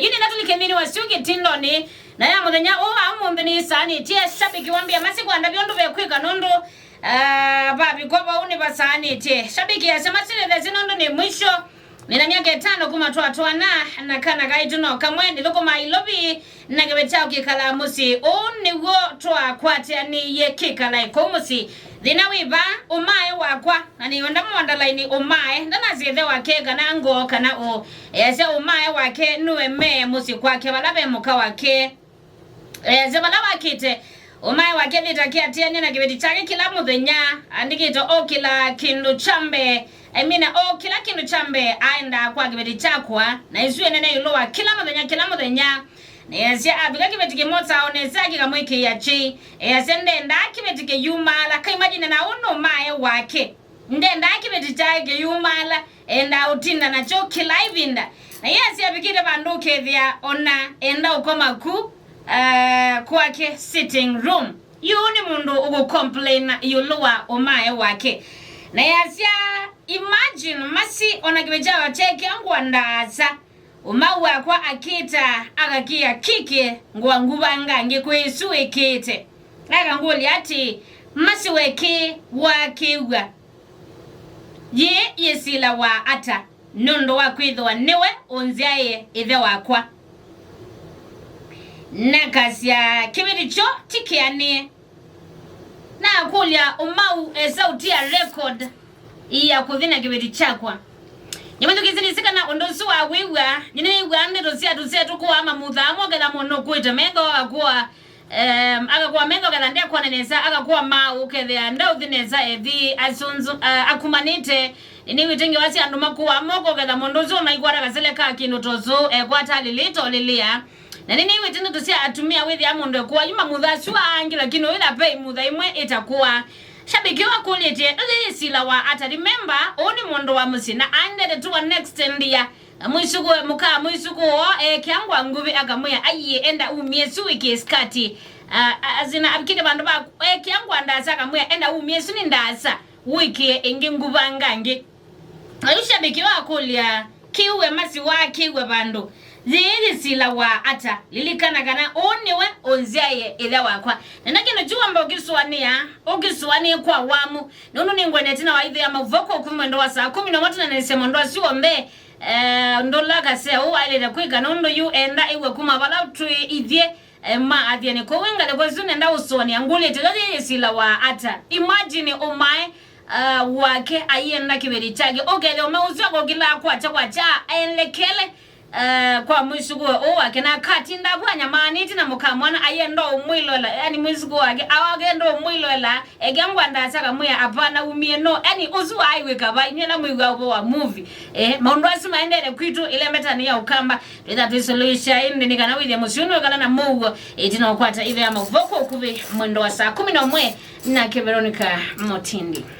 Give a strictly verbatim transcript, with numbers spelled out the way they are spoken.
Yu nĩna tũlike nthĩnĩ wa syũngĩ tindonĩ, na ya mũthenya ũũ wa ũmũnthĩ nĩsaanĩtye. Shabiki wambĩa masi kwanda vyondũ vekwĩka nũndũ, ah, vavikwa vau nĩvasaanĩtye. Shabiki yasya masi nĩthesye nũndũ nĩ mwisho. Nĩna myaka ĩtano kuma twatwaana na kana kaitũ no kamwe. Nĩthũkũmaa Ilovi na kĩveti kya ũkĩkalaa mũsyĩ. Ũũ nĩw'o twakwatĩanĩie kĩkalae kũu mũsyĩ. Thĩna wĩ va? Ũmae wakwa. Na nĩwenda mwandalaini ũmae. Ndanasya ĩthe wake kana ngoo kana ũ. Easya ũmae wake nũemee mũsyĩ kwake vala ve mũka wake. Easya vala wakĩte ũmae wake nĩta kĩatĩanĩa na kĩveti kyake kĩla mũthenya. Andĩkĩte o kĩla kĩndũ kya mbee. Aimina o kĩla kĩndũ kya mbee aendaa kwa kĩveti kyakwa, na ĩsu ĩnene ĩũlũ wa kĩla mũthenya, kĩla mũthenya. Nĩasya avika kĩveti kĩmwe taonĩ, nesa kĩkamwĩkĩĩa kyei. Easya ndendaa kĩveti kĩyumaala. Ka imagine, na ũũ nĩ ũmae wake. Ndendaa kĩveti kyake kĩyumaala, endaa ũtinda nakyo kĩla ĩvinda. Na yĩasya avikĩte vandũ ũkethĩa ona enda ũkoma ku, ah, kwake sitting room. Yu nĩ mũndũ ũkũcomplaina ĩũlũ wa ũmae wake. Na yasya, imagine, masi ona kĩveti kyakwa kyeekĩa ngũa ndaasa. Ũmau wakwa akĩta, akakĩa kĩkĩ ngũa nguvangangĩ kwĩ ĩsu ĩkĩĩte. Akangũlya atĩĩ, masi we kĩ wakĩw'a? Yĩĩ yĩsilawa ata nũndũ wa kwĩthĩwa nĩwe ũnzyaĩe ĩthe wakwa? Nakasya kĩveti kyo ti kĩanĩe. Nakũlya ũmau esa ũtia record ya kũthi na kĩveti kyakwa. Nĩmwĩthukĩĩsye nĩsĩ kana ũndũ ũsu wawĩw'a, nĩnĩw'aa ndeto sya tũsee tũkũaa mamuthaa amwe ũketha mũndũ ũkũĩte metho akakũa, em, akakũa metho ũketha ndekwona nesa, akakũa maaũ ũkethĩa ndaũthi nesa ethi asũnzũ, a-, akumanĩte. Nĩnĩw'ĩte ngewa sya andũ makũaa moko ũketha mũndũ ũsu ũnaikwata kasele ka kĩndũ ta ũsu, ekwata alĩlĩte ũlĩlĩa. Na nĩnĩw'ĩte ndeto sya atumĩa wĩthĩa mũndũ ekũa yu mamutha asu angĩ, lakini ũyĩla ve imutha imwe ĩtakũa. Shabiki ũyũ akũlĩtye, ĩyĩ yĩsilawa ata? Remember, ũũ nĩ mũndũ wa mũsyĩ, na aendete to an extent ya mwĩsũkũũ, mũka mwĩsũkũũ woo eekĩa ngũa nguvĩ akamwĩa, aiĩ, enda umie ĩsu wĩkĩe skati. Ah, ah, asina avikĩte vandũ va eekĩa ngũa ndaasa akamwĩa, enda umie ĩsu nĩ ndaasa, wĩkĩe ĩngĩ nguvangangĩ. Na yu shabiki ũyũ akũlya, kĩu we masi wakĩw'a vandũ? Yĩĩ yĩsilawa ata? Lilikana kana ũũ nĩwe ũnzyaĩe ĩthe wakwa. Nenda kĩndũ kyu wamba ũkĩsũanĩa, ũkĩsũanĩe kwa wamu. Nũndũ nĩngwenda ĩtina wa itheo ya mauvoo kwa ũkuvĩ mwendo wa saa kũmi na ũmwe tũnanĩsye maũndũ asu onthe, eh, ndũla kasea ũũ aĩlĩte kwĩka, nũndũ yu enda ĩw'e kuma vala twĩ ithyĩ, eh, ma athianĩ. Kwoou ngalĩko ĩsu nenda ũsũanĩa, ngũlĩtye, yo yĩĩ yĩsilawa ata? Imagine ũmae, ah, wake aienda kĩveti kyake. Ũkethĩa ũmae ũsu akokĩlaa kwakya kwakya aelekele, eh, kwa mwĩsũkũũ ũũ wake, na akatinda vu anyamaanĩtye na mũka mwana aienda ũmwĩloela, yani mwĩsũkũũ wake akenda ũmwĩloela, ekĩa ngũa ndaasa akamwĩa, apana, umie, no, yani ũsu waaĩw'ĩka vai, inyuĩ ĩla mwĩw'aa ũvoo wa movie. Eh, maũndũ asu maendete kwitũ ĩlembetanĩ ya Ũkamba. Twĩtha twĩsũlũĩsya ĩndĩ nĩ kana wĩthĩe mũsyĩ ũnĩ wĩkala na mũuo, ĩtina ũkwata ithe ya mauvoo kwa ũkuvĩ mwendo wa saa kũmi na ũmwe nake Veronica Motindi.